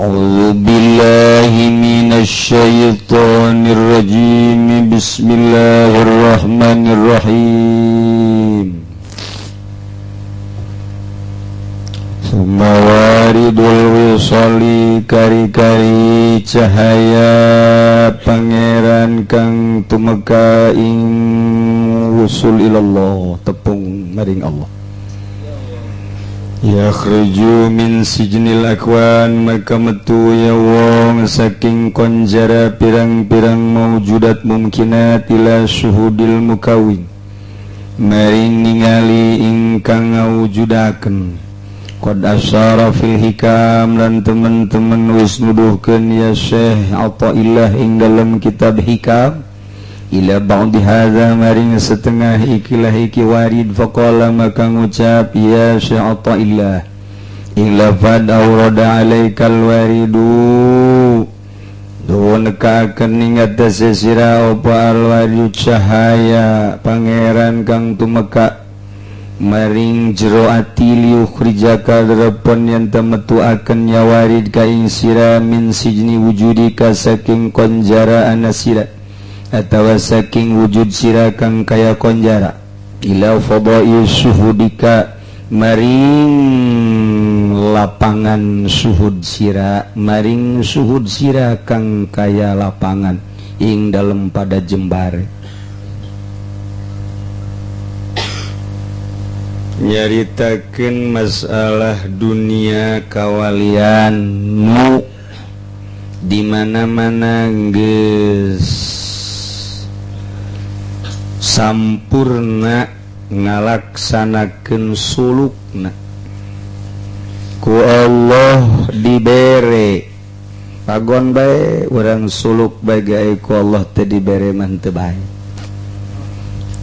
أعوذ بالله من الشيطان الرجيم. بسم الله الرحمن الرحيم. ثم وارد الوصال kari-kari cahaya Pangeran kang tumeka ing wusul ilallah, tepung maring Allah. Yakhruju min sijnil akwan, maka metu ya wong saking konjara pirang-pirang maujudat mumkinat, ila syuhudil mukawin, maring ningali ingkang ngawujudakeun. Qad asyara fil Hikam, dan teman-teman wis nuduhkeun ya Syekh Athaillah ing dalam kitab Hikam, ila ba'di hadza, maring setengah ikilah iki warid. Faqala, maka ngucap ya Syekh Athaillah ing lafad awrada alaikal waridu, Duhun nekakeun ing atase sira apa alwaridu, cahaya Pangeran kang tumeka maring jero ati, liukhrijaka, derepon yen temetuaken ya warid ka ing sira, min sijni wujudika, saking konjara ana sira atawa saking wujud sira kang kaya konjara, ila fadai syuhudika, maring lapangan suhud sira, maring suhud sira kang kaya lapangan ing dalem pada jembar. Nyaritakeun masalah dunia kawalian nu di mana-mana geus sampurna ngalaksanakeun sulukna, ku Allah dibere pagon bae. Urang suluk bae ku Allah teh dibere mah teu bae.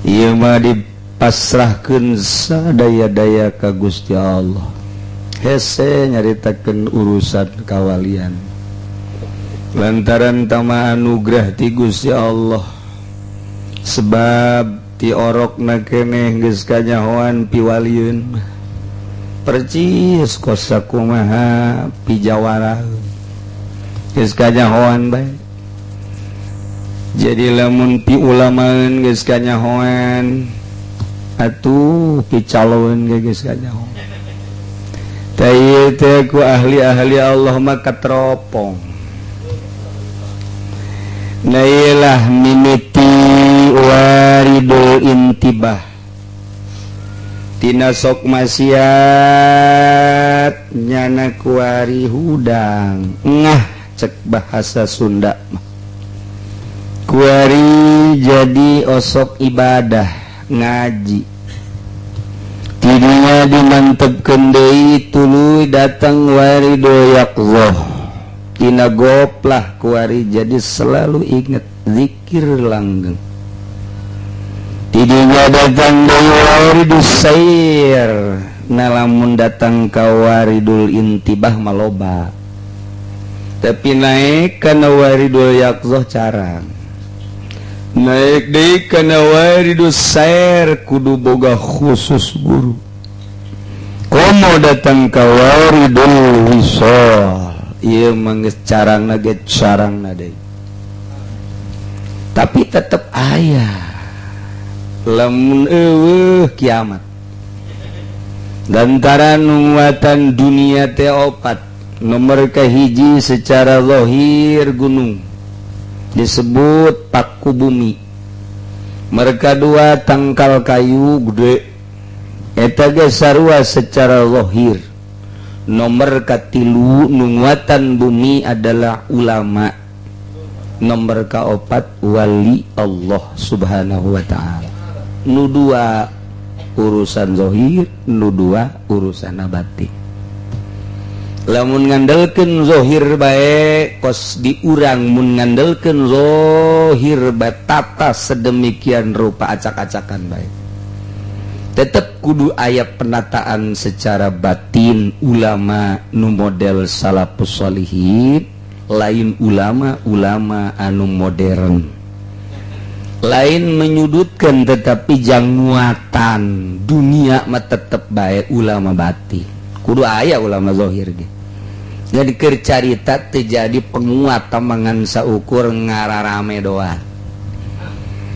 Ieu mah dipasrahkeun sadaya-daya ka Gusti Allah. Hese nyaritakeun urusan kawalian lantaran tama anugerah ti Gusti Allah, sebab ti orokna keneh geus kanyahoan piwalieun mah percis kos sakumaha pijawara, geus kanyahoan bae. Jadi lamun pi ulamaeun geus kanyahoan, atuh picaloeun ge geus kanyahoan. Tah, ieu teh ku ahli-ahli Allah mah kateropong. Nah, iyalah mimiti waridul intibah tina sok maksiat nyana kuari hudang ngah, cek bahasa Sunda mah kuari jadi osok ibadah, ngaji. Tidinya dimantepkeun deui, tuluy datang waridul yaqzah. Tina goplah kuari jadi selalu inget zikir langgeng. Tidinya datang deui waridus sair. Nah, lamun datang ka waridul intibah maloba, tapi naik kana waridul yaqzah carang, naik deui kana waridus sair kudu boga khusus guru. Komo datang ka waridul wisol, ieu mah geus carangna ge carangna deui, tapi tetep aya. Lamun eueuh, kiamat. Lantaran nguatan dunia teh opat. Nomor kahiji secara zahir gunung, disebut paku bumi. Mereka dua tangkal kayu gede, eta ge sarua secara zahir. Nomor katilu nunguatan bumi adalah ulama. Nomor kaopat wali Allah Subhanahu wa Ta'ala. Nu dua urusan zahir, nu dua urusan batin. Lamun ngandelkeun zahir bae kos diurang, mun ngandelkeun zahir bae, tata sedemikian rupa acak-acakan bae. Tetep kudu aya penataan secara batin, ulama nu model salafus sholihin, lain ulama-ulama anu modern. Lain menyudutkan, tetapi janguatan dunia mah tetep bae ulama batin, kudu aya ulama zahir ge. Jadi keur carita teu jadi penguat tamangan saukur ngararame doang.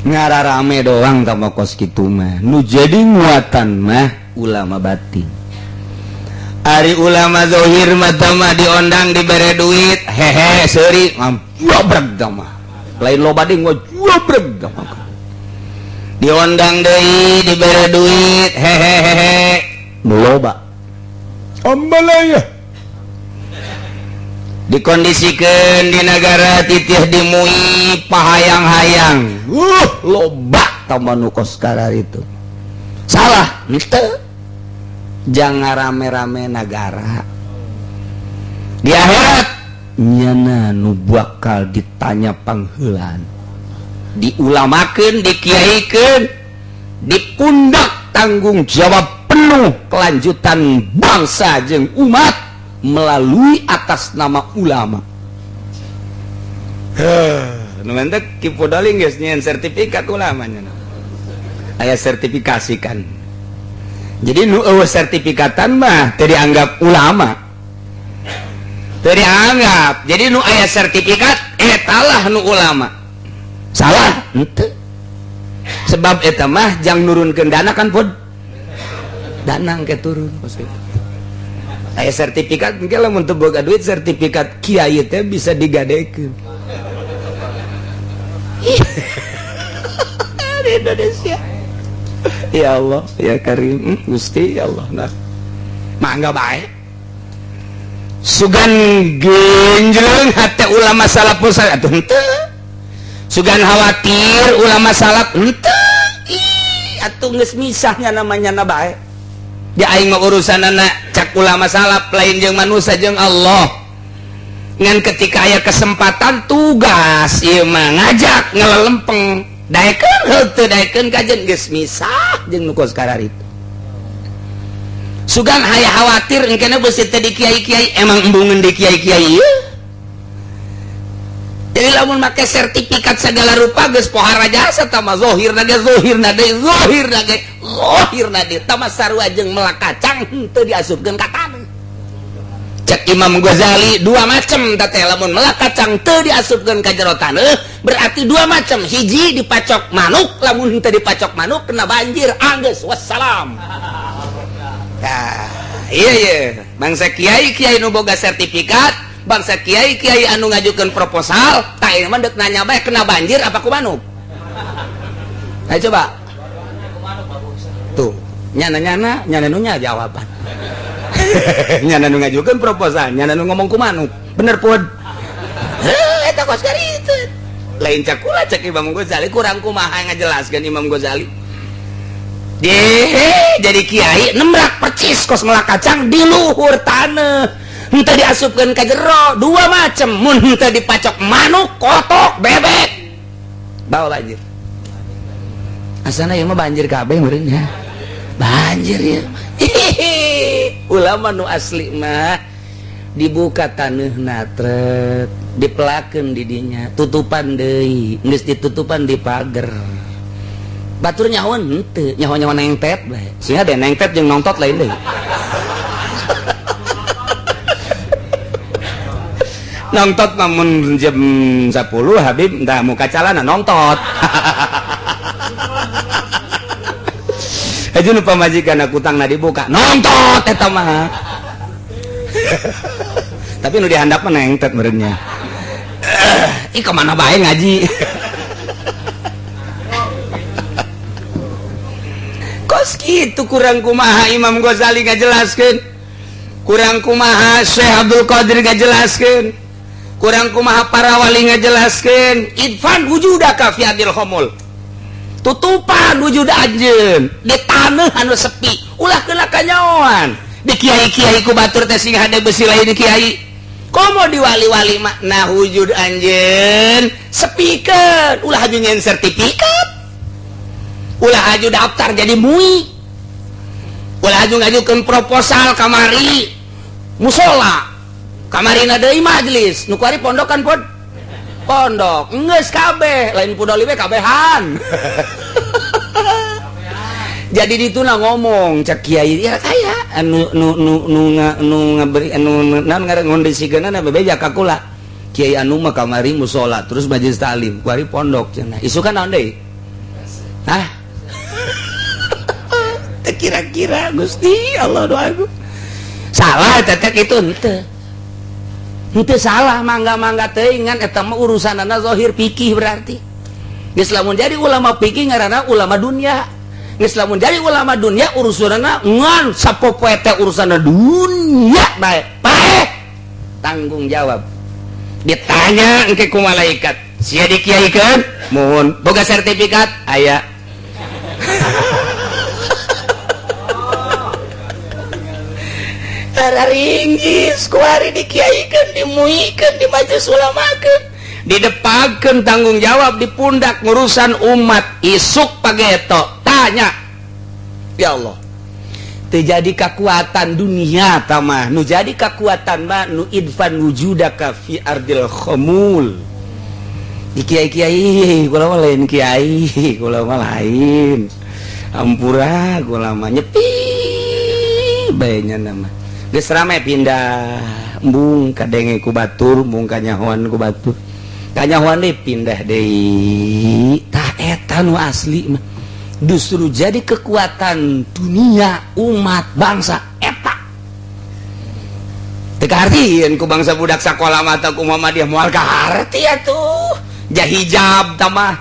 Ngararame doang tama kos kitu mah. Nu jadi nguatan mah ulama batin. Ari ulama zahir mah tama diondang dibere duit, hehe seuri ngabreg tama. Lain loba deui ngabreg tama. Diondang deui dibere duit, hehe hehe nu loba. Ambalaya. Dikondisikan di negara titih dimui pahayang-hayang loba tambah nu kos itu salah henteu jangan rame-rame nagara di akhirat nyana nu bakal ditanya pangheulan diulamakeun dikiaikeun dipundak tanggung jawab penuh kelanjutan bangsa jeung umat melalui atas nama ulama. Nu mentek Ki Podoli geus nyieun sertifikat ulamanya. Aya sertifikasi kan. Jadi nu eueuh sertifikatan mah teu dianggap ulama. Teu dianggap. Jadi nu aya sertifikat eta lah nu ulama. Salah henteu. Sebab eta mah jang nurunkeun dana kan pod. Dana engke turun kos kitu. Aya sertifikat engke lamun teu boga duit sertifikat kiai teh bisa digadekeun. Di Indonesia. Ya Allah, ya Karim, Gusti ya Allah. Nah. Mangga bae. Sugan genjleng hate ulama salaf atuh henteu. Sugan khawatir ulama salaf henteu. Ih, atuh geus misahnya namanya na bae. Di aing mah urusanana cak ulama salaf lain jeung manusia jeung Allah. Ngan ketika aya kesempatan tugas ieu mah ngajak ngelelempeng daekeun heuh daekeun kajen geus misah jeung nu kos kararitu. Sugan haya khawatir engkena beusi teh di kiai-kiai emang embungeun di kiai-kiai ieu. Jadi lamun make sertifikat segala rupa geus pohara jasa tama zahirna ge zahirna deui zahirna ge zahirna deui tama sarua jeung melak kacang henteu diasupkeun ka taneuh. Cek Imam Ghazali dua macam teh lamun melak kacang teu diasupkeun ka jero taneuh berarti dua macam, hiji dipacok manuk lamun henteu dipacok manuk kena banjir anggeus wassalam. Nah, iya iya bangsa kiai-kiai nu boga sertifikat, bangsa kiai-kiai anu ngajukeun proposal, tak ieu mah deuk nanya bae kena banjir apa ku manuk? Ayo coba. Tuh, nyana-nyana, nyana nu nya jawaban. Nyana nu ngajukeun proposal, nyana nu ngomong ku manuk. Bener pun. Heuh, eta kos kitu. Lain cak kula cek Imam Ghazali kurang kumaha ngajelaskeun Imam Ghazali. Deh, jadi kiai nembrak percis kos melak kacang di luhur taneuh. Henteu diasupkeun ka jero dua macam, mun henteu dipacok manuk, kotok, bebek. Bawa banjir. Asana ieu mah banjir kabeh meureun nya. Banjir ya. Ulama nu asli mah dibuka taneuhna trek, dipelakeun di dinya, tutupan deui, geus ditutupan di pager. Batur nyahoan henteu, nyaho-nyaho nengtet bae. Sehingga de nengtet jeung nongtot lain deui. Nongtot namun jam 10 Habib entah muka calana nongtot. Aja nu pamajikan aku utangna dibuka nongtot eta mah. Tapi nu dihandap mah nengtet meureunnya. Ih kemana bae ngaji. Kos kitu kurang kumaha Imam Ghazali ngajelaskeun. Kurang kumaha Syekh Abdul Qadir ngajelaskeun. Kurang kumaha para wali ngajelaskeun. Idfan wujudaka fi adil khomul. Tutupan wujud anjeun di taneuh anu sepi. Ulah kena kanyaoan. Di kiai-kiai ku batur teh sing hade besi lain di kiai. Komo di wali-wali makna wujud anjeun sepikeun. Ulah aju nyen sertifikat. Ulah aju daftar jadi mui. Ulah aju ngajukeun proposal kamari musola. Kamarina deui majelis, nu kuari pondok kan pod. Pondok geus kabeh, lain pudoli we kabehan. Jadi dituna ngomong cek kiai ya kaya anu nu nu nu nu ngaberi anu naon ngaran ngondisikeunna bebeja ka kula. Kiai anu mah kamari musola terus majelis taklim, kuari pondok cenah. Isukan naon deui? Hah? Kira-kira Gusti Allah doa aku. Salah teteh itu henteu. Henteu salah, mangga-mangga teuing, ngan eta mah urusanana zahir fikih berarti. Geus lamun jadi ulama fikih ngaranna ulama dunia. Geus lamun jadi ulama dunia urusanana ngan sapopoe teh urusanna dunia bae. Bae tanggung jawab. Ditanya engke ku malaikat, "Sia dikiaikeun?" "Muhun." "Boga sertifikat?" "Aya." Tararinggis kuari dikiaikeun, dimuikeun, di majelis ulamakeun, didepakeun tanggung jawab di pundak ngurusan umat. Isuk pageto tanya, ya Allah, terjadi kekuatan dunia tamah nu jadi kekuatan mah nu idfan wujudaka fi ardil khumul. Di kiai kiai kula mah lain, kiai kula mah lain, ampura kula mah nyepi bae nya nama. Geus rame pindah, embung kadenge ku batur, embung kanyahoan ku batur, kanyahoan deui pindah deui. Tah eta nu asli mah justru jadi kekuatan dunia, umat, bangsa eta teu kahartieun ku bangsa budak sakola mah atau ku Muhammadiyah, moal kaharti atuh. Ja hijab tamah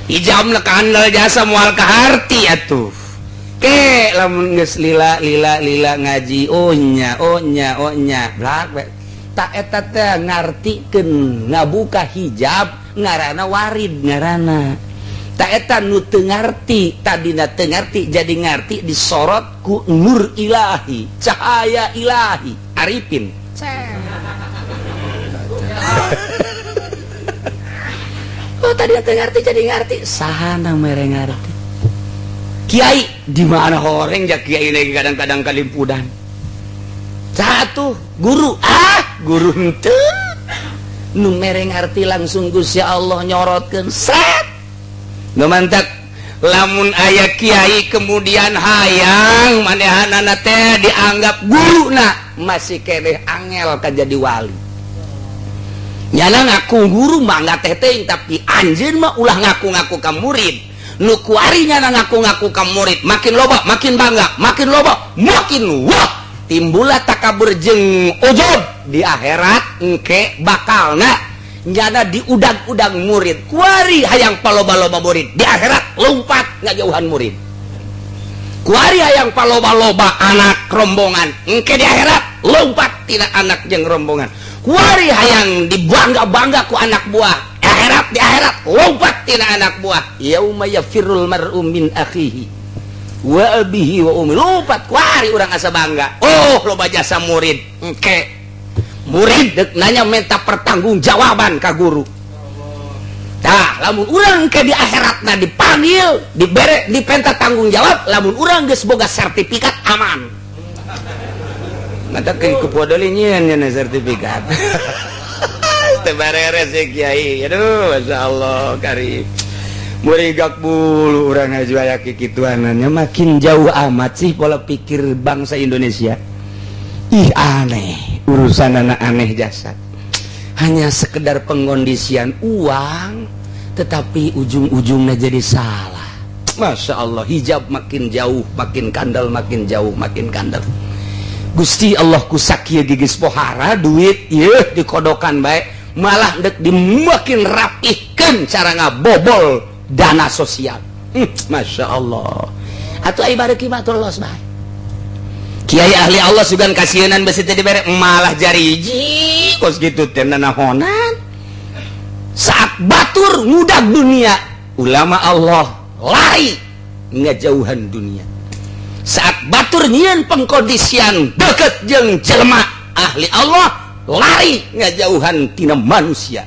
hijab na kandel jasa, moal kaharti atuh. Ke lamun geus lila lila lila ngaji, oh nya, oh nya, oh nya, blak we. Tak eta teh ngartikeun ngabuka hijab ngaranna warid, ngaranna tak eta nu teu ngarti tadina teu ngarti jadi ngarti, disorot ku nur ilahi, cahaya ilahi arifin. Oh, tadi teu ngarti jadi ngarti, sahana mere ngarti? Kiai di mana horeng ja kiai lagi kadang-kadang kalimpudan satu guru, ah guru henteu, nu mere ngarti langsung Gusti Allah nyorotkeun sret. Nu mantak lamun aya kiai kemudian hayang manehanana teh dianggap guruna, masih keneh angel ka jadi wali. Nyana ngaku guru mah nggak teh teuing, tapi anjeun mah ulah ngaku-ngaku ka murid. Nu kuari nyana ngaku-ngaku ka murid, makin loba makin bangga, makin loba makin wah, timbullah takabur jeung ujub. Di akhirat engke bakalna nyana diudag-udag murid. Kuari hayang paloba-loba murid, di akhirat lompat ngajauhan murid. Kuari hayang paloba-loba anak rombongan, engke di akhirat lompat tina anak jeung rombongan. Kuari hayang dibangga-bangga ku anak buah, akhirat di akhirat lompat tina anak buah. Yauma yafirrul mar'u min akhihi wa abihi wa ummi, lompat. Kuari urang asa bangga, oh loba jasa murid, engke murid dek nanya minta pertanggungjawaban ka guru. Tah lamun urang ke di akhiratna dipanggil, dibere, dipenta tanggung jawab, lamun urang geus boga sertifikat aman. Mata ke kupodoli nyieun nya sertifikat teu bareres ya kiai. Aduh, masyaallah kari murigak bulu urang ngaji aya kikituanannya. Makin jauh amat sih pola pikir bangsa Indonesia. Ih, aneh urusan anak, aneh jasad, hanya sekedar pengkondisian uang tetapi ujung-ujungnya jadi salah. Masya Allah, hijab makin jauh makin kandel, makin jauh makin kandel. Gusti Allah, kusakia gigis pohara duit ye dikodokan baik, malah dek dimakin rapihkan cara ngabobol dana sosial. Masya Allah, atau ibarat kimatullah baik. Kiai ahli Allah sugan kasihanan besi teh dibere malah jariji kos gitu teh nanahonan. Saat batur ngudag dunia, ulama Allah lari ngajauhan dunia. Saat batur nyieun pengkondisian deket jeung jelema, ahli Allah lari ngajauhan tina manusia.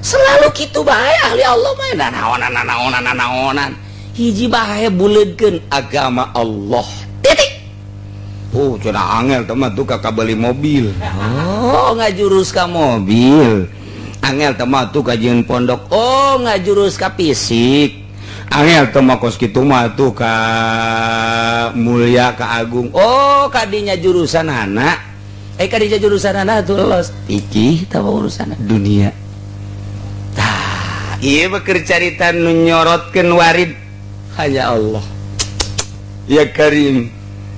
Selalu kitu bae ahli Allah mah, nanaonan nanaonan nanaonan, hiji bae, buleudkeun agama Allah, titik. Oh, cenah angel teman tuh kakak beli mobil. Oh, ngajurus ka mobil. Angel teman tuh kajian pondok. Oh, ngajurus ka fisik. Angel teu mah kos kitu mah tuh ka mulia ka agung. Oh, kadinya jurusan anak. Eh, kadinya jurusan anak tuh los. Iki tahu urusan dunia. Tah, ieu mah keur carita nu nyorotkeun warid hanya Allah. Ya Karim.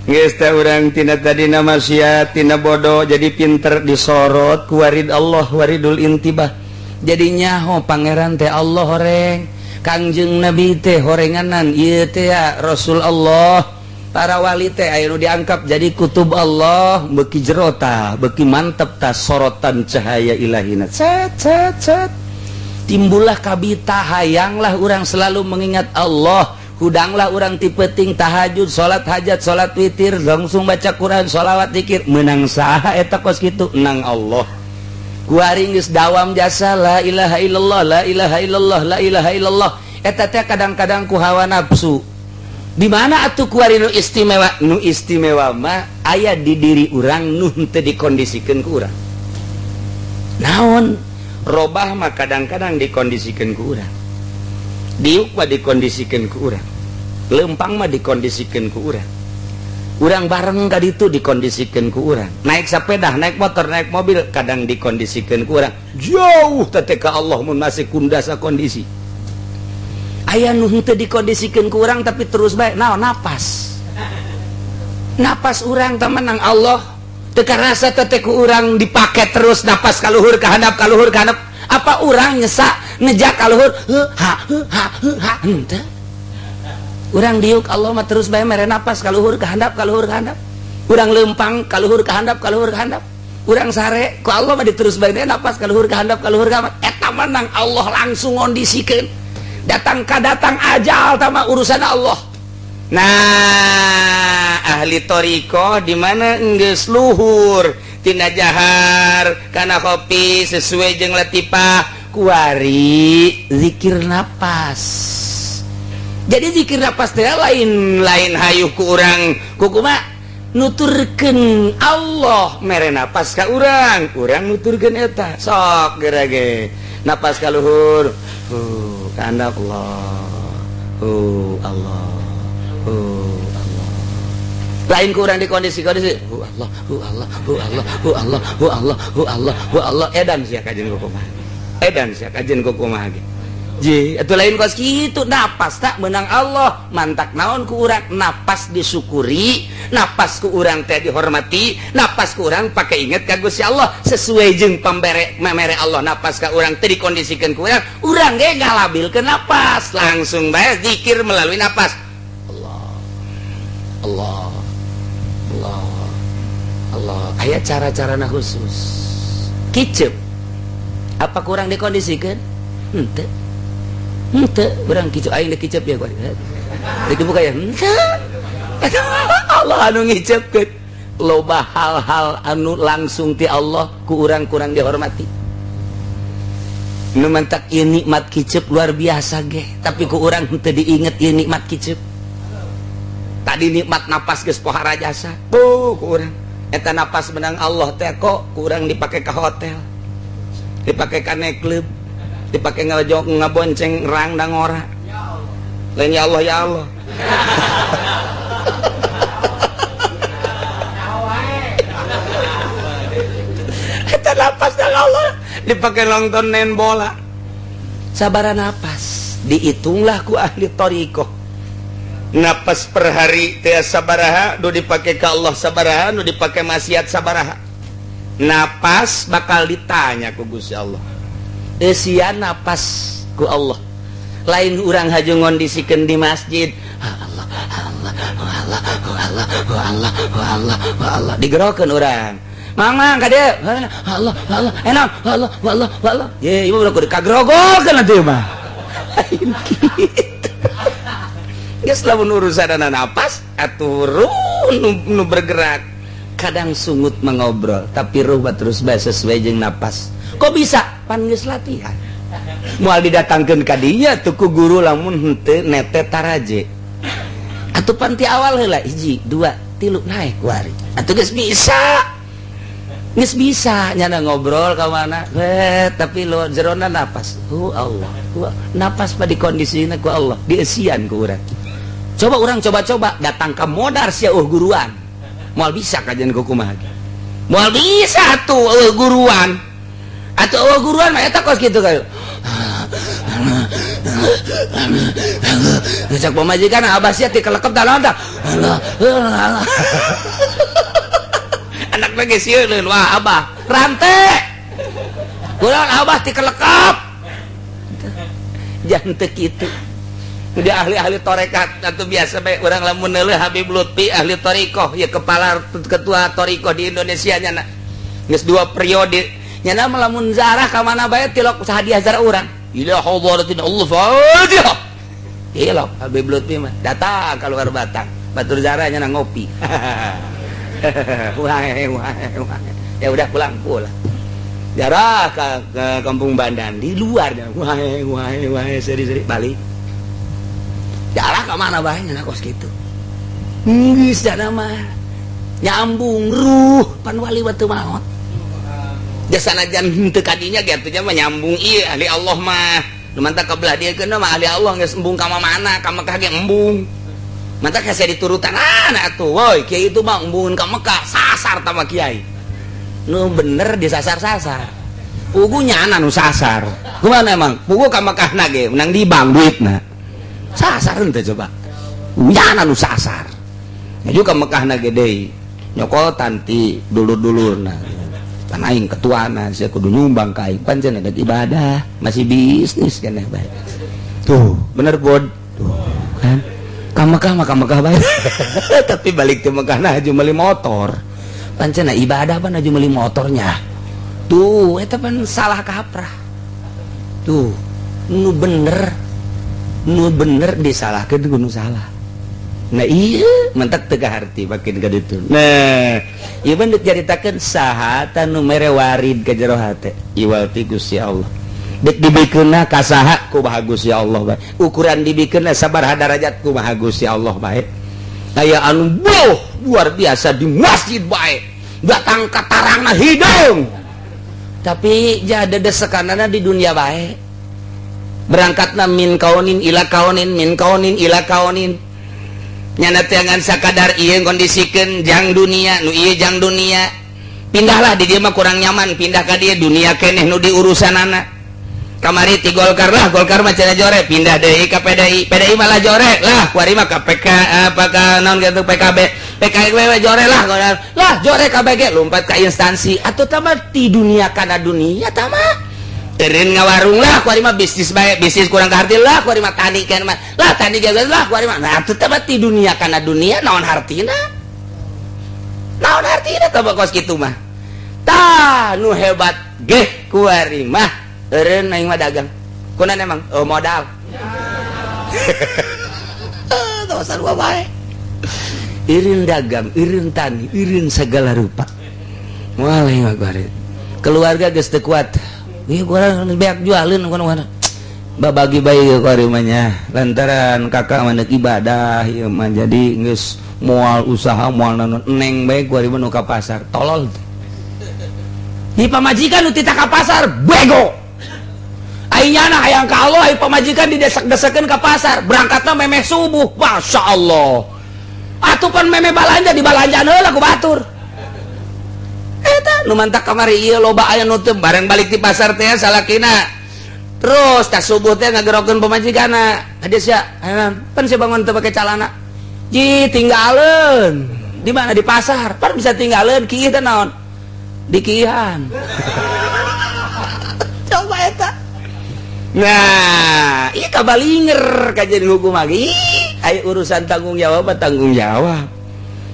Geus teh urang tina tadina maksiat, tina bodoh jadi pinter disorot ku warid Allah, waridul intibah. Jadi nyaho pangeran teh Allah horeng. Kangjeng Nabi teh horenganan ieu teh ya Rasul Allah. Para wali teh aya nu diangkat jadi kutub Allah, beuki jero tah, beuki mantep tah sorotan cahaya ilahina. Cet cet cet. Timbullah kabita, hayanglah urang selalu mengingat Allah. Hudanglah urang ti peuting tahajud, salat hajat, salat witir, langsung baca Quran, sholawat, zikir. Menang saha eta kos kitu? Menang Allah. Kuari geus dawam jasa la ilaha illallah, la ilaha illallah, la ilaha illallah. Eta teh kadang-kadang ku hawa nafsu. Di mana atuh kuari nu istimewa? Nu istimewa mah aya di diri urang nu henteu dikondisikeun ku urang. Naon? Robah mah kadang-kadang dikondisikeun ku urang. Diuk mah dikondisikeun ku urang. Lempang mah dikondisikeun ku urang. Urang bareng ka ditu dikondisikeun ku urang. Naik sepeda, naik motor, naik mobil kadang dikondisikeun ku urang. Jauh teh ka Allah mun masih kundasa kondisi. Aya nu henteu dikondisikeun ku urang tapi terus bae naon napas. Napas urang teh menang Allah. Teu karasa teh ku urang dipake terus napas kaluhur ka handap, kaluhur ka handap. Apa urang nyesa ngejak kaluhur heuh ha heuh ha heuh ha henteu. Urang diuk Allah mah terus bae mere napas kaluhur ka handap, kaluhur ka handap. Urang lempang kaluhur ka handap, kaluhur ka handap. Urang sare ku Allah mah diterus bae napas kaluhur ka handap, kaluhur ka handap. Eta menang Allah langsung ngondisikeun. Datang ka datang ajal tama urusan Allah. Nah, ahli thoriqoh di mana enggeus luhur tina jahar kana kopi sesuai jeung latifah kuari zikir napas. Jadi zikir napas teh lain lain hayu ku urang kukuma nuturkeun Allah mere napas ka urang, urang nuturkeun eta sok geura ge napas ka luhur, ka handap Allah, Allah, Allah. Lain ku urang di kondisi-kondisi Allah, Allah, Allah, Allah, Allah, Allah, Allah, edan sia kajeun kumaha, edan sia kajeun kumaha ge. Ji, itu lain kos kitu napas tak menang Allah mantak naon ku urang napas disyukuri, napas ku urang teh dihormati, napas ku urang pakai inget ka Gusti Allah sesuai jeung pambere memere Allah napas ka urang teh dikondisikeun ku urang, urang ge ngalabilkeun napas langsung bae zikir melalui napas. Allah, Allah, Allah, Allah. Aya cara-carana khusus. Kicep apa kurang dikondisikan? Henteu. Henteu, urang kicep aing dikicep ya kuari. Dibuka ya. Henteu. Allah anu ngicepkeun. Loba hal-hal anu langsung ti Allah ku urang kurang dihormati. Nu mantak ieu nikmat kicep luar biasa ge, tapi ku urang henteu diinget ieu nikmat kicep. Tadi nikmat napas geus pohara jasa. Oh, ku urang. Eta napas menang Allah teh kok kurang dipake ka hotel. Dipake ka klub, dipake ngajok ngabonceng rang dan ngora. Lain ya Allah ya Allah. Eta napas dan Allah dipake nonton nen bola. Sabara napas dihitunglah ku ahli thoriqoh. Napas per hari teh sabaraha nu dipake ka Allah sabaraha nu dipake maksiat sabaraha. Napas bakal ditanya ku Gusti Allah. Eusian napas ku Allah. Lain urang haju ngondisikeun di masjid. Allah, Allah, Allah, Allah, Allah, Allah, Allah. Digerokeun urang. Mang mang ka dieu. Allah, Allah, enak, Allah, Allah, Allah. Ye, ieu mah kudu kagrogokeun atuh mah. Lain kitu. Geus lamun urusanana napas atuh ruh nu bergerak. Kadang sungut mengobrol tapi ruh mah terus bae sesuai jeung napas. Kok bisa? Pan geus latihan. Moal didatangkeun ka dinya tuh ku guru lamun henteu nete taraje. Atuh pan ti awal heula hiji, dua, tilu naik kuari. Atuh geus bisa. Geus bisa nyana ngobrol ka mana, eh, tapi lo jerona napas. Oh Allah, napas pa dikondisina ku Allah, dieusian ku urang. Coba urang coba-coba datang ke modar sia guruan. Moal bisa kajian ku kumaha. Moal bisa tuh guruan. Atau guruan mah eta kos kitu kayu. Cek pamajikan abah sia ti kelekep da naon. Anak lagi sieun, wah abah rante. Kurang abah ti kelekep. Jangan teu kitu. Udah ahli-ahli torekat atau biasa bae urang lamun neuleuh Habib Lutfi ahli thoriqoh ya, kepala ketua thoriqoh di Indonesia nya geus 2 periode nya. Mah lamun zarah ka mana bae tilok hadiah zarah urang ila hadratin Allah Fatihah. Tilok Habib Lutfi mah datang keluar batang batur zarah nya ngopi. Wah wah wah, ya udah pulang pulang jarah ke kampung Bandan di luar, wah wah wah, seri-seri balik jarah ke mana bae nya kos kitu. Geus jana mah nyambung ruh pan wali batu maot jasana jan henteu kadinya ge atuh mah nyambung ieu ahli Allah mah. Nu mantak kebelah dieu keuna mah ahli Allah geus embung ka mana ka Mekah ge embung. Mantak hese diturutan anak atuh woi kiai itu mah embungeun ka Mekah sasar tah mah kiai. Nu bener disasar-sasar. Pugu nyana nu sasar. Kumaha emang? Pugu ka Mekah na ge menang di bank duitna. Sasar henteu coba. Nyana nu sasar. Nya juga Mekah na ge deui. Nyokotan ti dulur-dulurna. Pan aing ketuana sia kudu nyumbang ka aing. Pancen ada ibadah, masih bisnis keneh bae. Tuh, bener bod. Tuh, kan. Ka Mekah mah ka Mekah bae. Tapi balik ke Mekah nah aju meuli motor. Pancen ibadah pan aju meuli motornya. Tuh, eta pan salah kaprah. Tuh, nu bener disalahkeun ku nu salah. Nah iya, mentak teu kaharti makin ka ditu. Nah, ieu mah deuk caritakeun saha ta nu mere warid ka jero hate. Iwal ti Gusti Allah. Dek dibikeunna ka saha kumaha Gusti Allah bae. Ukuran dibikeunna sabaraha darajat kumaha Gusti Allah bae. Aya anu boh luar biasa di masjid bae. Datang ka tarangna hidung. Tapi jada desekanana di dunia bae. Berangkatna min kaunin ila kaunin min kaunin ila kaunin. Nyana teh ngan sakadar ieu kondisikeun jang dunia nu ieu jang dunia. Pindahlah di dia mah kurang nyaman, pindah ka dia dunia keneh nu diurusanana. Kamari ti Golkar lah, Golkar mah cenah jore, pindah deui ka PDI, PDI malah jore lah, kuari mah ka PK apa ka naon gitu PKB, PKB we jore lah, lah jore KBG lompat ka instansi atuh tama ti dunia kana dunia tama. Eureun ngawarung lah, kuari mah bisnis bae, bisnis kurang kaharti lah, kuari mah tani kan mah. Lah tani ge lah kuari mah. Nah atuh tama ti dunia kana dunia naon hartina? Naon hartina tama kos kitu mah. Tah nu hebat geh kuari mah. Eureun aing mah dagang. Kunan emang? Oh, modal. Teu sarua bae. Eureun dagang, eureun tani, eureun segala rupa. Moal aing mah kuari. Keluarga geus teu kuat. Ieu kurang beak jualeun kumaha. Babagi bae kuari mah nya. Lantaran kakak mah ibadah ieu mah jadi geus moal usaha moal naon neng bae kuari mah nu ka pasar. Tolol. Di pamajikan nu tita ka pasar bego. Aing nyana hayang ka Allah, ai pamajikan didesak-desakeun ka pasar, berangkatna memeh subuh. Masya Allah. Atuh pan memeh balanja di balanjaan heula ku batur. Eta nu mantak kamari ieu loba aya nu teu bareng balik di pasar teh salakina. Terus tas subuh teh ngagerokeun pamajikanna. Hadieu sia, pan sia bangun teu pake calana. Ji tinggaleun. Di mana di pasar? Pan bisa tinggaleun kiih teh naon? Di kiihan. Coba eta. Nah, ieu kabalinger kajian hukum lagi. Ayo urusan tanggung jawab tanggung jawab.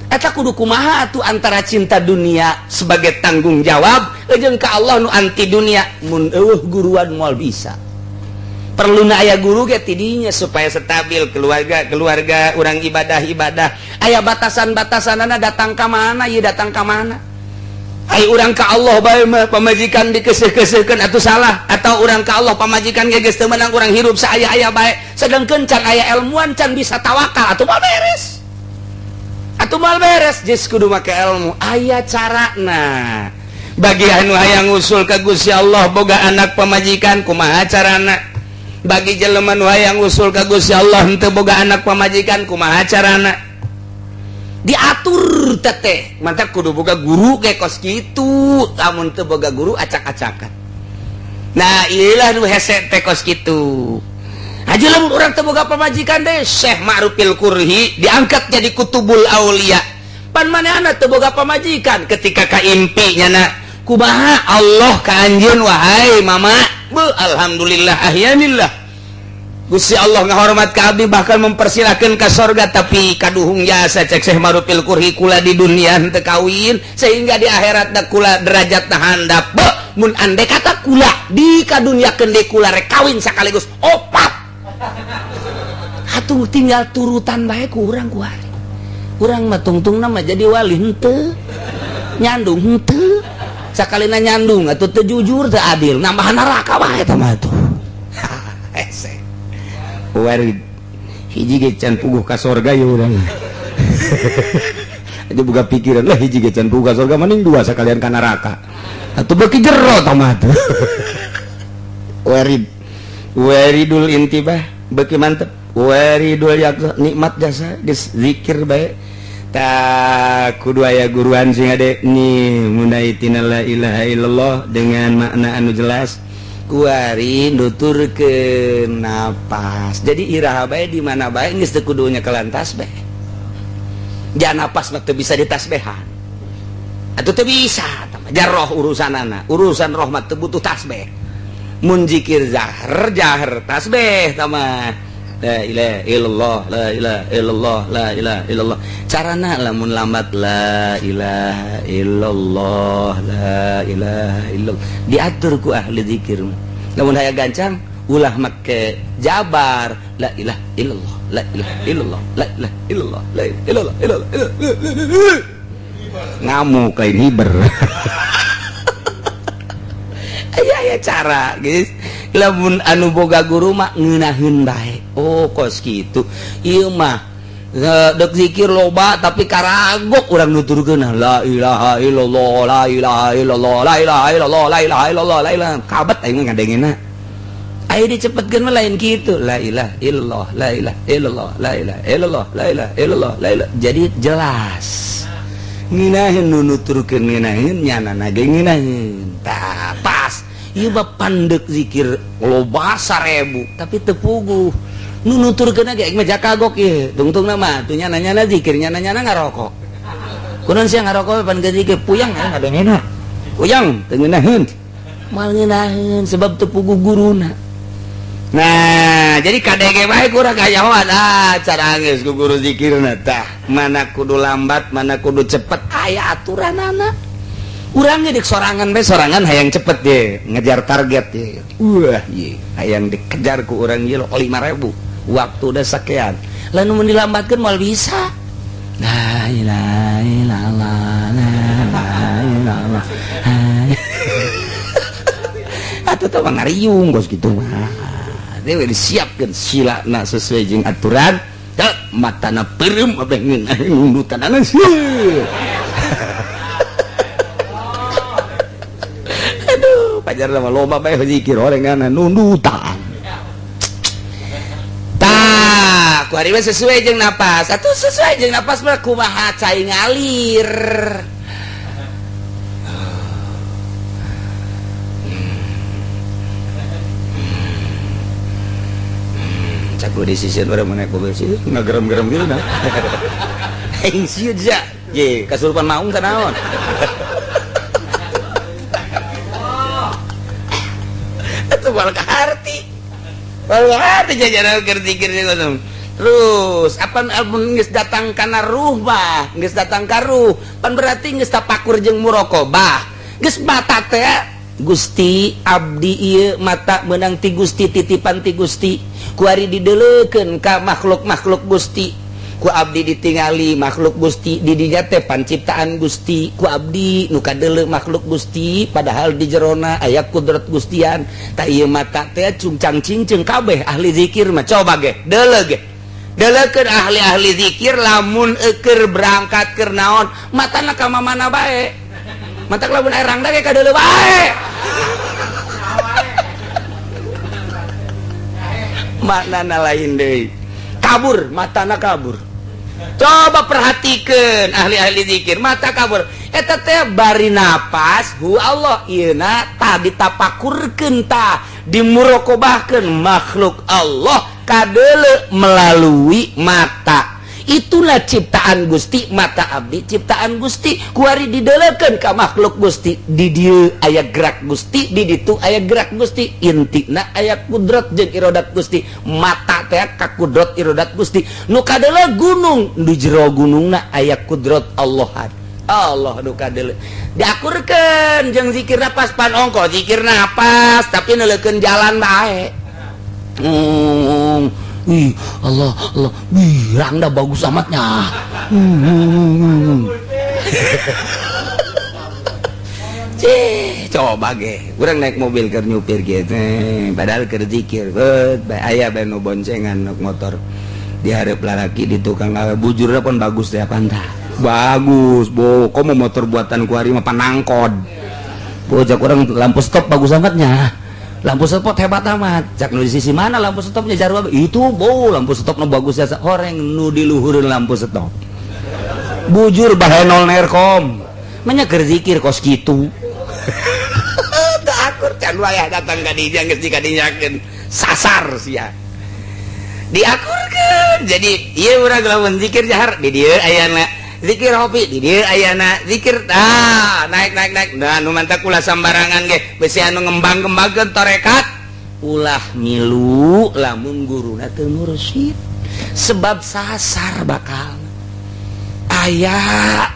Eta kudu kumaha atuh antara cinta dunia sebagai tanggung jawab jeung ka Allah nu anti dunia mun eueuh guruan moal bisa. Perluna aya guru ge tidinya supaya stabil keluarga keluarga urang ibadah ibadah aya batasan-batasanana datang ka mana ieu datang ka mana. Ai urang ka Allah bae mah pamajikan dikeuseuh-keuseuhkeun atuh salah, atau urang ka Allah pamajikan ge geus teu meunang urang hirup saaya-aya bae sedangkeun can aya ilmuan can bisa tawakal atuh moal beres. Atuh moal beres geus kudu make ilmu aya carana. Bagi anu hayang usul ka Gusti Allah boga anak pamajikan kumaha carana? Bagi jelema nu hayang usul ka Gusti Allah henteu boga anak pamajikan kumaha carana? Diatur teteh, mantap kudu boga guru ge kos kitu, lamun teu boga guru acak-acakan. Nah, iyalah nu hese teh kos kitu. Aja lamun urang teu boga pamajikan deh, Syekh Ma'rufil Kurhi diangkat jadi kutubul aulia. Pan manehna teu boga pamajikan ketika kaimpi nyana kumaha Allah ka anjeun wahai mama. Bu, alhamdulillah ahyanillah. Gusti Allah ngahormat ka abdi bahkan mempersilahkan ka sorga, tapi kaduhung jasa cek Syekh Ma'rufil Kurhi kula di dunia henteu kawin sehingga di akhirat da kula derajat handap. Be, mun andai kata kula di kaduniakeun deui kula rek kawin sekaligus opat. Atuh tinggal turutan bae ku urang kuari. Urang mah tungtungna mah jadi wali henteu. Nyandung henteu. Sakalina nyandung atuh teu jujur teu adil, nambahan neraka bae eta mah tuh. Hese. Warid hiji ge can puguh ka sorga ya urang. Aja buka pikiran lah hiji ge can puguh ka sorga mending dua sekalian ka neraka. Atuh beuki jero tah mah tuh. Warid. Waridul intibah beuki mantep. Waridul yaqzah nikmat jasa geus zikir bae. Tak kudu aya guruan sing ade nih mulai tina la ilaha illallah dengan makna anu jelas. Kuari nuturkeun napas. Jadi iraha bae di mana bae geus teu kudu nyekelan tasbih. Ja napas mah teu bisa ditasbihan. Atuh teu bisa ja roh urusanana. Urusan roh mah teu butuh tasbih. Mun zikir jahar jahar tasbih tah mah. La ilaha illallah, la ilaha illallah, la ilaha illallah. Carana lamun lambat la ilaha illallah, la ilaha illallah. Diatur ku ahli zikir. Lamun hayang gancang ulah make jabar la ilaha illallah, la ilaha illallah, la ilaha illallah, la ilaha illallah, illallah, illallah. Ngamuk lain hiber. Aya aya cara, guys. Lamun anu boga guru mah ngeunaheun bae. Oh, kos kitu. Ieu mah dek zikir loba tapi karagok urang nuturkeun la ilaha illallah, la ilaha illallah, la ilaha illallah, la ilaha illallah, la ilaha. Kabat aing mah ngadengena. Ayo dicepetkeun mah lain kitu. La ilaha illallah, la ilaha illallah, la ilaha illallah, la ilaha illallah, la ilaha. Jadi jelas. Ngeunaheun nu nuturkeun ngeunaheun nyanana ge ngeunaheun. Tah pas. Ieu mah pandek zikir loba 1000 tapi teu puguh. Nu nuturkeun ge mah jakagok ieu. Tungtungna mah tuh nyana-nyana zikir nyana-nyana ngarokok. Kunaon sia ngarokok pan ge zikir puyang ngadengena. Puyang teu ngeunaheun. Moal ngeunaheun sebab teu puguh guruna. Nah, jadi KDG bae kurang kayahoan ah cara geus ku guru zikirna tah. Mana kudu lambat, mana kudu cepet, aya aturanana. Urang ge dek sorangan bae sorangan hayang cepet ye, ngejar target ye. Wah, ye, hayang dikejar ku urang ye 5000. Waktu udah sakean. Lalu mun dilambatkeun moal bisa. La ilaha illallah, la ilaha illallah. Atuh teh mah ngariung kos kitu mah. Dia disiapkan silana sesuai jeung aturan. Tak matana peureum abeh ngeunah nundutanana sih. Aduh, pajar mah loba bae zikir orengan nundutan. Tah, ku ari mah sesuai jeung napas. Atuh sesuai jeung napas mah kumaha cai ngalir. Caku di sisi orang mana aku sih ngageram-geram gitu nah. Aing sieun sia. Ye, kasurupan maung sanaon. Atuh moal kaharti. Moal kaharti jajaran keur zikir ngono. Terus apa amun geus datang kana ruh mah, geus datang ka ruh, pan berarti geus tapakur jeung muraqabah. Geus mata teh Gusti abdi ieu mata meunang ti Gusti titipan ti Gusti. Kuari dideleukeun ka makhluk-makhluk Gusti. Ku abdi ditingali makhluk Gusti di dinya teh panciptaan Gusti. Ku abdi nu kadeuleu makhluk Gusti padahal di jerona aya kudrat Gustian. Ta ieu mata teh cungcang cingceung kabeh ahli zikir mah coba ge deuleu ge. Deleukeun ahli-ahli zikir lamun eukeur berangkat keur naon matana ka mana bae. Matak lamun aya rangda ge kadeuleu bae. Maknana lain deui. Kabur, matana kabur. Coba perhatikan ahli-ahli zikir, mata kabur. Eta teh bari napas, hu Allah ieuna tah ditapakurkeun tah, dimurokobahkeun makhluk Allah kadeuleu melalui mata. Itulah ciptaan Gusti, mata abdi ciptaan Gusti, kuari dideleukeun ka makhluk Gusti. Di dieu aya gerak Gusti, di ditu aya gerak Gusti, intina aya kudrat jeung irodat Gusti. Mata teh ka kudrat irodat Gusti. Nu kadeuleu gunung, di jero gunungna aya kudrat Allah. Allah nu kadeuleu. Diakurkeun jeung zikir napas pan ongko, zikir napas tapi neuleukeun jalan bae. Wih, Allah, Allah, wih, rangda bagus amatnya. Cih, coba ge, urang naik mobil keur nyupir gitu, padahal keur zikir, bet, aya bae nu boncengan nuk motor. Di hareup lalaki di tukang bujurna pun bagus teh apaan tah. Bagus, bo, komo motor buatan kuari mah panangkod. Bojak urang lampu stop bagus amatnya. Lampu stop hebat amat. Cak nu di sisi mana lampu stopnya jarwa itu bo lampu stop nu bagus jasa horeng nu di luhureun lampu stop. Bujur bahenol nerkom. Manya keur zikir kos kitu. Teu akur can wayah datang ka dinya geus dikadinyakeun sasar sia. Diakurkeun. Jadi ieu urang lamun zikir jahar di dieu ayana zikir hobi di dieu ayana zikir ah naik naik naik. Nah nu mantak ulah sambarangan ge besi anu ngembang-ngembangkeun tarekat ulah milu lamun guruna teu mursyid sebab sasar bakal aya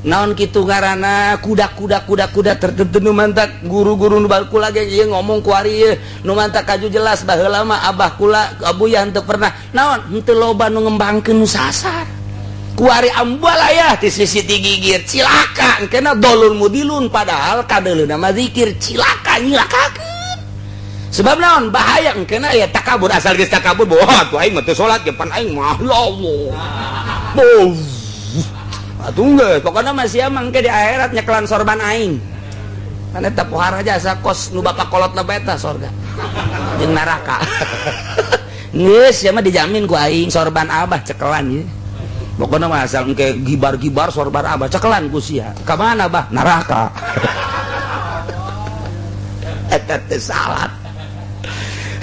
naon kitu ngaranna kuda-kuda kuda-kuda tertentu nu mantak guru-guru nu kula ge ieu ngomong kuari ieu nu mantak kaju jelas baheula mah abah kula abuya henteu pernah naon henteu loba nu ngembangkeun nu sasar kuari ambalaya di sisi gigir cilaka kena dolun mudilun padahal kadeuleuna mah zikir cilaka nyilakakeun sebab naon bahaya kena ya takabur asal geus takabur boh atuh aing mah teu salat ge pan aing mah ya Allah boh atuh geus pokona mah sia mangke di akhirat nyekelan sorban aing kan eta pohara jasa kos nu bapak kolot na eta sorga jeung neraka geus sia mah dijamin ku aing sorban abah cekelan ieu. Pokoknya mah asal engke gibar-gibar sorban abah cekelan ku sia. Ka mana bah? Neraka. Eta teh salat.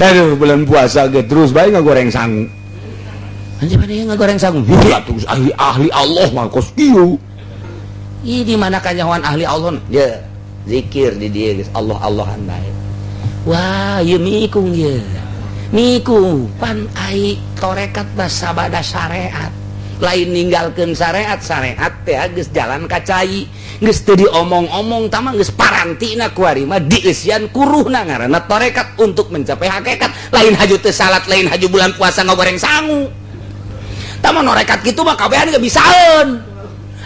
Aduh, bulan puasa ge terus bae ngagoreng sangu. Anjir mana ngagoreng sangu? Heuh atuh ahli ahli Allah mah kos kieu. Ih di mana kanyahoan ahli Allah? Ya, zikir di dieu geus Allah-Allahan bae. Wah, ieu mikung ieu. Mikung pan ai tarekat mah sabada syariat. Lain ninggalkeun syariat, syariat teh geus jalan ka cai, geus teu diomong-omong tah mah geus parantina kuari mah dieusian kuruhna ngaranna tarekat untuk mencapai hakikat. Lain haju teu salat, lain haju bulan puasa ngagoreng sangu. Tah mah norekat kitu mah kabehan ge bisaeun.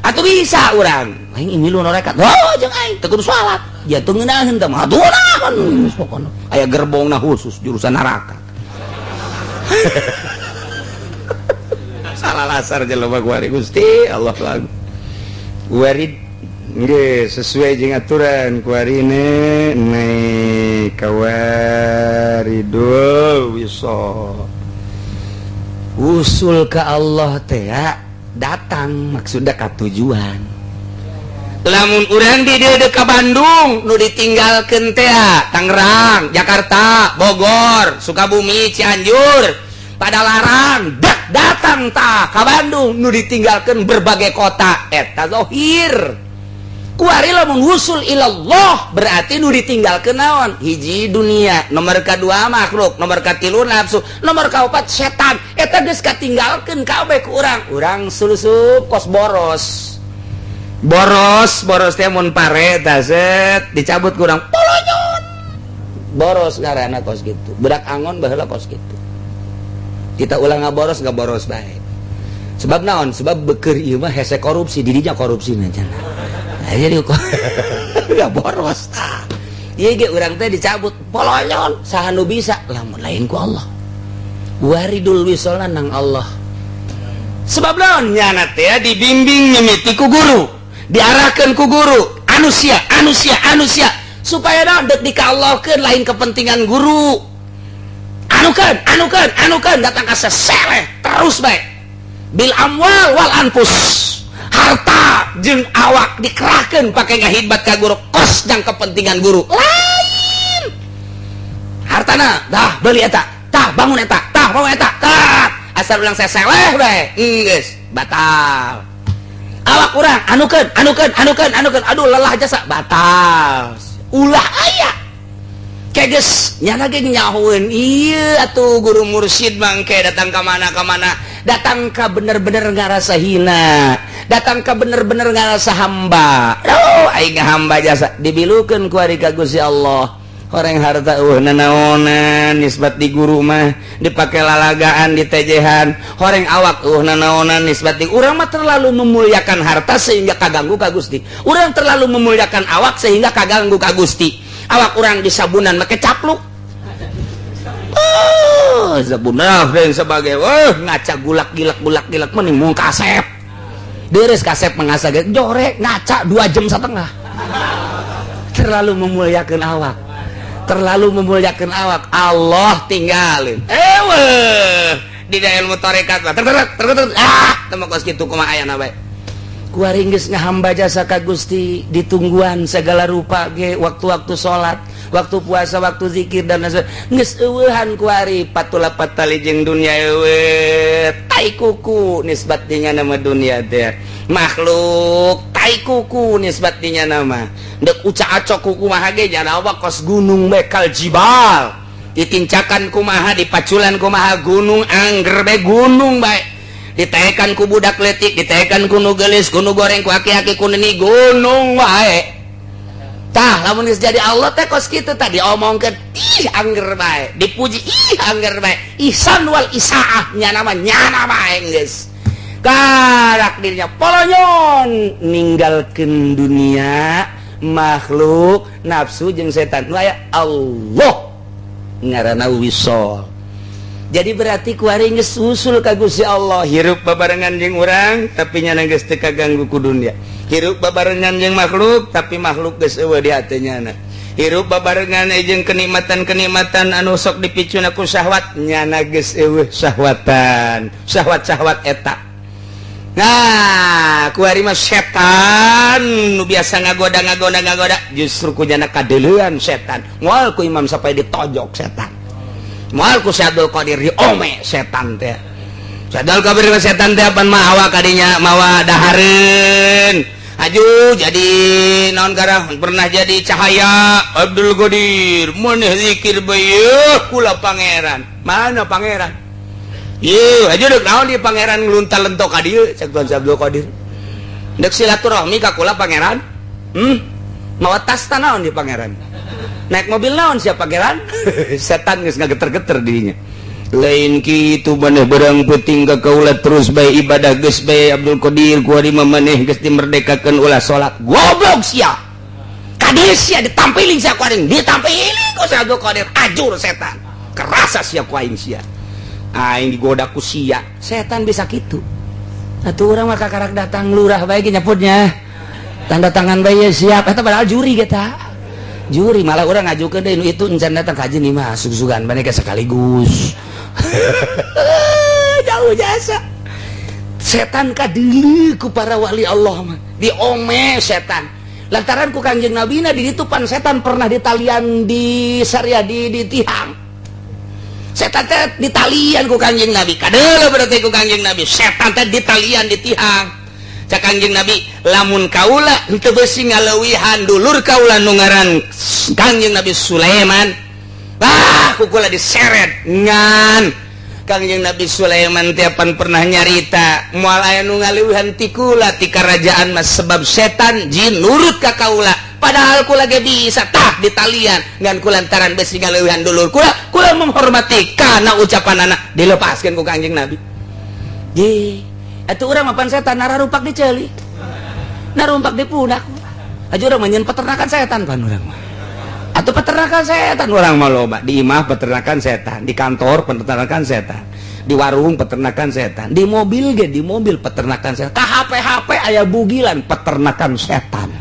Atuh bisa urang. Aing milu norekat. Oh, jeung aing teu kudu salat. Ya teu ngeunaheun tah mah atuh naon pokona. Aya gerbongna khusus jurusan neraka. Salah lasar jelema kuari Gusti Allah lagu. Warid nggih sesuai jeung aturan kuarine naik kawaridul wisol. Usul ke Allah teh datang maksudna ka tujuan. Lamun urang di dieu ka Bandung nu ditinggalkeun teh Tangerang, Jakarta, Bogor, Sukabumi, Cianjur pada larang dak datang tah ka Bandung nu ditinggalkeun berbagai kota eta zahir. Kuari lamun wusul ilallah berarti nu ditinggalkeun naon? Hiji dunia, nomor kadua makhluk, nomor katilu nafsu, nomor kaopat setan. Eta geus katinggalkeun kabeh ku urang. Urang sulusup kos boros. Boros, boros teh mun pare tah set dicabut ku urang polonyot. Boros ngaranna kos kitu. Budak angon baheula kos kitu. Kita ulang ngaboros nggak boros baik. Sebab naon? Sebab beker ieu mah hese korupsi, dirinya korupsi na cenah. Nah, jadi kok nggak boros tah. Ieu ge urang teh dicabut polonyon saha nu bisa lamun lain ku Allah. Waridul wisolna nang Allah. Sebab naon nyana teh dibimbing mimiti ku guru, diarahkeun ku guru. Anu sia, anu sia, anu sia, supaya naon? Dek dikallahkeun, lain kepentingan guru. Anukeun, anukeun, anukeun, datang ka seseleh terus bae. Bil amwal wal anfus, harta jeung awak dikerahkeun pakai ngahidmat ka guru, kos jang kepentingan guru, lain hartana. Dah beli eta, tah bangun eta, tah bangun eta, tah asal ulang seseleh bae, geus batal. Awak urang anukeun, anukeun, anukeun, anukeun, aduh lelah jasa, batal. Ulah aya kayak geus nyana ge nyahoeun ieu atuh guru mursyid mangke datang ka mana ka mana, datang ka bener-bener ngarasa hina, datang ka bener-bener ngarasa hamba. Oh, aing hamba jasa, dibilukeun ku ari ka Gusti Allah. Orang harta nanaonan nisbat di guru mah, dipakai lalagaan di tejehan. Horeng awak nanaonan nisbat di urang mah. Terlalu memuliakan harta sehingga kaganggu ka Gusti. Urang terlalu memuliakan awak sehingga kaganggu ka Gusti. Awak urang disabunan make capluk, oh sabunan dan sebagai, oh ngaca gulak gilak gulak gilak, mending mung kasep deres kasep mengasah jorek ngaca 2 jam setengah. Terlalu memuliakan awak, terlalu memuliakan awak, Allah tinggalin. Ewe di ilmu tarekat mah ter ter ter ter, ah teu kos kitu. Kumaha aya bae kuari geus ngahamba jasa ka Gusti, ditungguan segala rupa ge, waktu-waktu salat, waktu puasa, waktu zikir dan lain. Geus eueuhan kuari patula patali jeung dunia, eueuh tai kuku nisbat dinya nama dunia teh, makhluk tai kuku nisbat dinya nama. Dek ucak acok kuku kumaha ge, nyana awak kos gunung bekal jibal, ditincakan kumaha, dipaculan kumaha, gunung angger bae, gunung bae. Ditekan ku budak letik, ditekan ku nu geulis, ku nu goreng, ku aki-aki, ku neni, gunung wae. Tah, lamun geus jadi Allah teh kos kitu tadi omongkeun, ih angger bae, dipuji, ih angger bae. Ihsan wal isaah nyana mah, nyana bae geus karak dirinya polonyon ninggalkeun dunia, makhluk, nafsu jeung setan. Nu aya Allah, ngaranna wisol. Jadi berarti kuari geus usul ka Gusti Allah, hirup babarengan jeung urang tapi nyana geus teu kaganggu ku dunia, hirup babarengan jeung makhluk tapi makhluk geus eueuh di hate nyana, hirup babarengan jeung kenikmatan-kenikmatan anu sok dipicuna ku syahwat, nyana geus eueuh syahwatan, syahwat-syahwat eta. Nah, kuari mah setan nu biasa ngagoda ngagoda ngagoda justru ku nyana kadeuleuan setan. Moal ku Imam sampai ditojok setan, moal ku Syekh Abdul Qadir diome setan teh. Syekh Abdul Qadir mah setan teh apan mawa kadinya, mawa dahareun aju jadi naon garah pernah jadi cahaya. Abdul Qadir maneh zikir bae kula pangeran. Mana pangeran? Ieu aju deuk naon di pangeran ngeluntal lentok ka dieu? Cek Tuan Abdul Qadir. Deuk silaturahmi ka kula pangeran? Mawa tas ta naon di pangeran? Naik mobil naon siapa pangeran? Setan geus ngageter-geter dirinya. Lain kitu, maneh berang penting ka kaula, terus bae ibadah, geus bae Abdul Qadir, kuari mah maneh geus dimerdekakeun, ulah salat. Goblok sia. Kadieu sia, ditampiling sia ku aing, ditampiling ku si Abdul Qadir, ajur setan. Kerasa sia ku aing sia. Aing digoda ku sia. Setan bisa gitu. Atuh urang mah kakarak datang lurah bae ge nyaputnya. Tanda tangan bae siap, eta padahal juri kita. Juri malah urang ngajukeun deui nu itu encan datang kaji nih mah sug-sugan bane sekaligus. Jauh jasa. Setan kadeuleu ku para wali Allah mah. Diome setan. Lantaran ku Kangjeng Nabina di ditu pan setan pernah ditalian di syariah di tihang. Setan teh ditalian ku Kangjeng Nabi. Kadeuleu berarti ku Kangjeng Nabi. Setan teh ditalian di tihang. Cak Kangjeng Nabi, lamun kaula henteu beusi ngaleuwihan dulur kaula nu ngaran Kangjeng Nabi Sulaiman. Ah, ku kula diseret ngan Kangjeng Nabi Sulaiman tiapan pernah nyarita moal aya nu ngaleuwihan ti kula ti karajaan mah, sebab setan jin nurut ka kaula, padahal kula ge bisa tah ditalian, ngan kulantaran besi ngaleuwihan dulur kula, kula menghormati kana ucapan anak, dilepaskeun ku Kangjeng Nabi. Ye, atuh urang mapan setan nararupak di ceuli, narumpak di pundak aja. Urang mah peternakan setan pan urang mah. Atau peternakan setan urang mah loba. Di imah peternakan setan, di kantor peternakan setan, di warung peternakan setan, di mobil ge, di mobil peternakan setan, ka HP HP aya bugilan peternakan setan.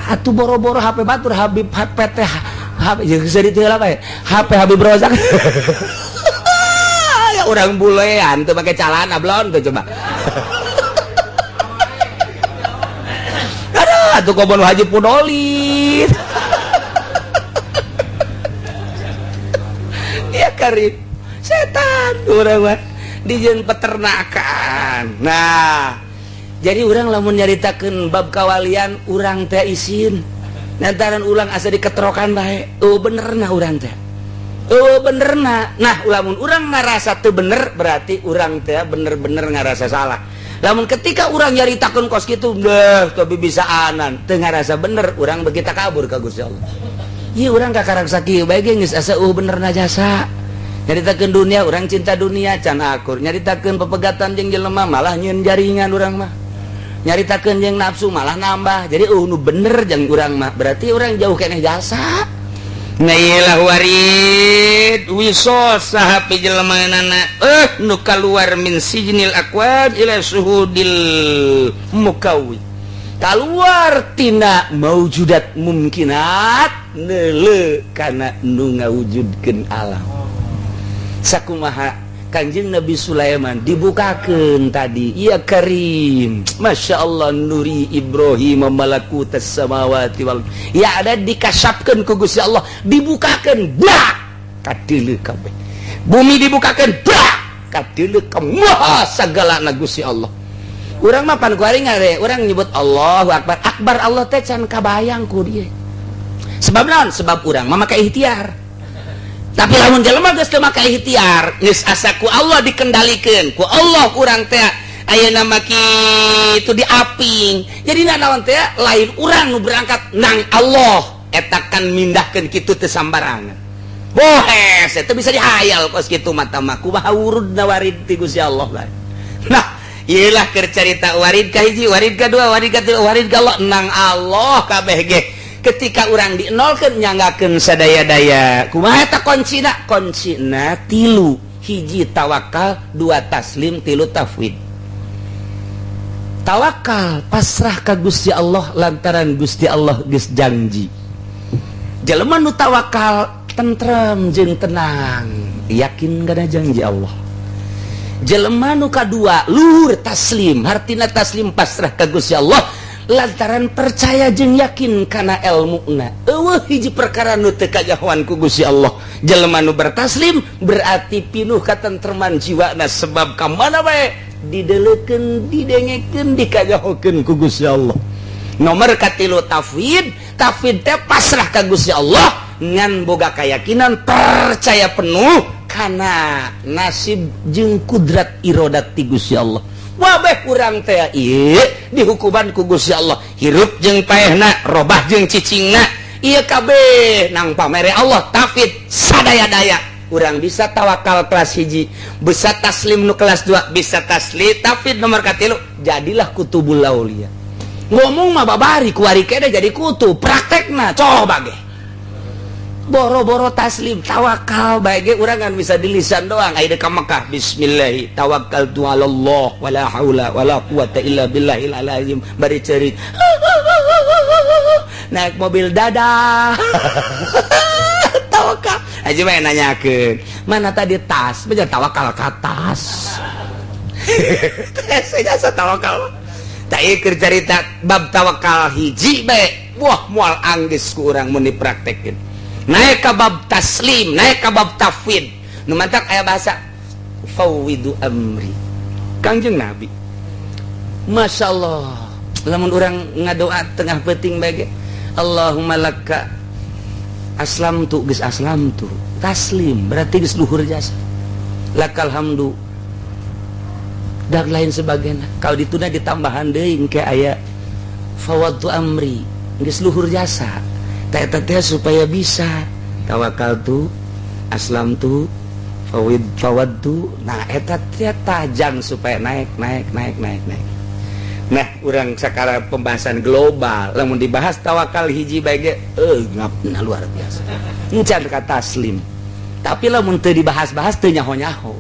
Atuh boro-boro HP batur Habib HP teh HP jeung geus ditu heula bae. HP Habib Rozak. Ya urang bulean teu make calana blon tuh coba. Aduh, atuh kobon Haji Pudolin. Ya karib setan urang mah dijieun peternakan. Nah, jadi urang lamun nyaritakeun bab kawalian urang teh isin. Lantaran urang asa diketrokan bae. Oh benerna urang teh. Oh benerna. Nah, lamun urang ngarasa teu bener berarti urang teh bener-bener ngarasa salah. Lamun ketika urang nyaritakeun kos kitu deh teu bibisaanan, teu ngarasa bener, urang begitu kabur ka Gusti Allah. Ieu urang kakarang sakieu bae ge geus asa benerna jasa. Nyaritakeun dunia urang cinta dunia can akur, nyaritakeun pepegatan jeung jelema malah nyieun jaringan urang mah. Nyaritakeun jeung nafsu malah nambah. Jadi nu bener jeung urang mah berarti urang jauh keneh jasa. Nah iyalah warid wisol saha pijelemaanana nu kaluar min sijnil aqwad ila suhudil mukawwi. Kaluar tina maujudat mumkinat neuleu kana nu ngawujudkeun alam. Sakumaha Kanjeng Nabi Sulaiman dibukakeun tadi ya Karim Masya Allah nuri Ibrahim malakutas samawati wal ya ada dikasapkeun ku Gusti Allah dibukakeun brak kadeuleu kabeh bumi dibukakeun brak kadeuleu ka maha sagalana Gusti Allah. Urang mah pan kuari ngare urang nyebut Allahu Akbar akbar Allah teh can kabayang ku dieu sebab naon sebab urang mah make ikhtiar. Tapi lamun jelema geus teu make ikhtiar geus asa ku Allah dikendalikeun ku Allah urang teh ayeuna mah kitu diaping. Jadi naon teh lain urang nu berangkat nang Allah eta kan mindahkeun kitu teu sambarangan. Bohes eta bisa dihayal kos kitu mata mah kumaha wurudna warid ti Gusti Allah bae. Nah, ieulah keur carita warid ka hiji, warid ka dua, warid ka tilu, warid ka Allah nang Allah kabeh ge. Ketika urang dinolkeun nyanggakeun sadaya-daya kumaha eta kuncina kuncina tilu hiji tawakal dua taslim tilu tafwid. Tawakal pasrah ka Gusti Allah lantaran Gusti Allah geus janji. Jelema nu tawakal tentrem jeung tenang yakin kana janji Allah. Jelema nu kadua luhur taslim hartina taslim pasrah ka Gusti Allah lantaran percaya jeung yakin kana elmuna. Eueuh hiji perkara nu teu kajahoan ku Gusti Allah. Jelema nu bertaslim berarti pinuh katentreman jiwana sebab ka mana bae dideleukeun didengekeun dikajahokeun ku Gusti Allah. Nomor katilu tafwid, tafwid teh pasrah ka Gusti Allah ngan boga keyakinan percaya penuh kana nasib jeung kudrat irodat ti Gusti Allah. Wabeh urang teh ieu dihukuman ku Gusti Allah hirup jeung paehna robah jeung cicingna ieu kabeh nang pamere Allah tafid sadaya-daya urang bisa tawakal kelas hiji bisa taslim nu kelas 2 bisa taslim tafid nomor katilu jadilah kutubul aulia. Ngomong mah babari kuari kene jadi kutub praktekna coba ge boro-boro taslim tawakal bae ge urang kan bisa di lisan doang aya ka Mekah bismillahi tawakkaltu ala Allah wala haula wala quwata illa billahil azim bari ceurik naik mobil dadah tawakal aja bae nanyakeun mana tadi tas bener tawakal ka tas teh jasa tawakal tak ieu keur carita bab tawakal hiji bae wah moal anggeus ku urang mun dipraktekeun. Naik ka bab taslim, naik ka bab tafwid. Nu mantak aya bahasa fawwidu amri. Kangjeng Nabi. Masya Allah. Lamun urang ngadoa tengah peuting bae ge, Allahumma laka aslamtu geus aslamtu. Taslim berarti geus luhur jasa. Lakal hamdu dan lain sebagainya. Kalau dituna ditambahan deui engke aya fawwadtu amri, geus luhur jasa. Teh supaya bisa tawakal tu aslam tu fawid fawad tu. Nah eta teh tajang supaya naik naik naik naik naik. Nah urang sekarang pembahasan global lamun dibahas tawakal hiji bae ge ngapna luar biasa encan ka taslim. Tapi lamun teu dibahas-bahas teu nyaho-nyaho.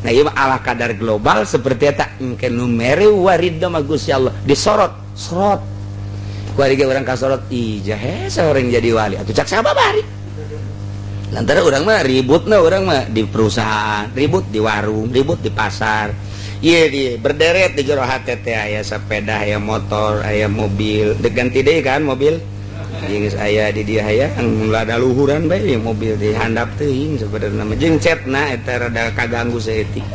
Nah ieu mah ala kadar global seperti eta engke nu mere warid mah Gusti Allah disorot sorot. Kuari ge urang kasorot, ih hese orang jadi wali atuh, cak siapa bari. Lantaran urang mah ributna, urang mah di perusahaan ribut, di warung ribut, di pasar. Iya, di berderet di jero hate teh aya sepeda, aya motor, aya mobil. Diganti deui kan mobil. Jeung aya di dieu aya rada luhuran bae mobil di handap teuing sebenarnya mah, jeung cetna eta rada kaganggu saeutik.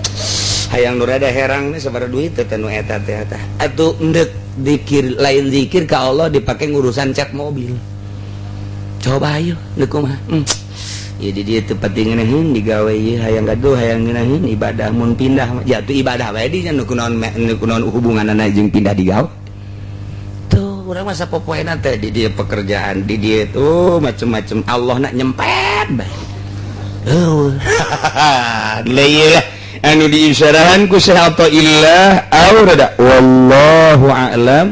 Hayang nu rada herang nih, sabaraha duit teh nu eta teh tah. Atuh endek dikir lain zikir ka Allah dipake ngurusan cat mobil. Coba ayo deuk kumaha? Ya, di dieu teu penting ngeunaheun digawe ieu, hayang gaduh, hayang ngeunaheun ibadah. Mun pindah jatuh ibadah bae di nu kunaon, nu kunaon hubunganna jeung pindah digawe tuh? Urang masa popoena teh di dieu pekerjaan, di dieu tuh macem-macem, Allah nak nyempet bae. Oh, lah anu diisyarahan ku Syekh Athaillah au rada, wallahu a'lam.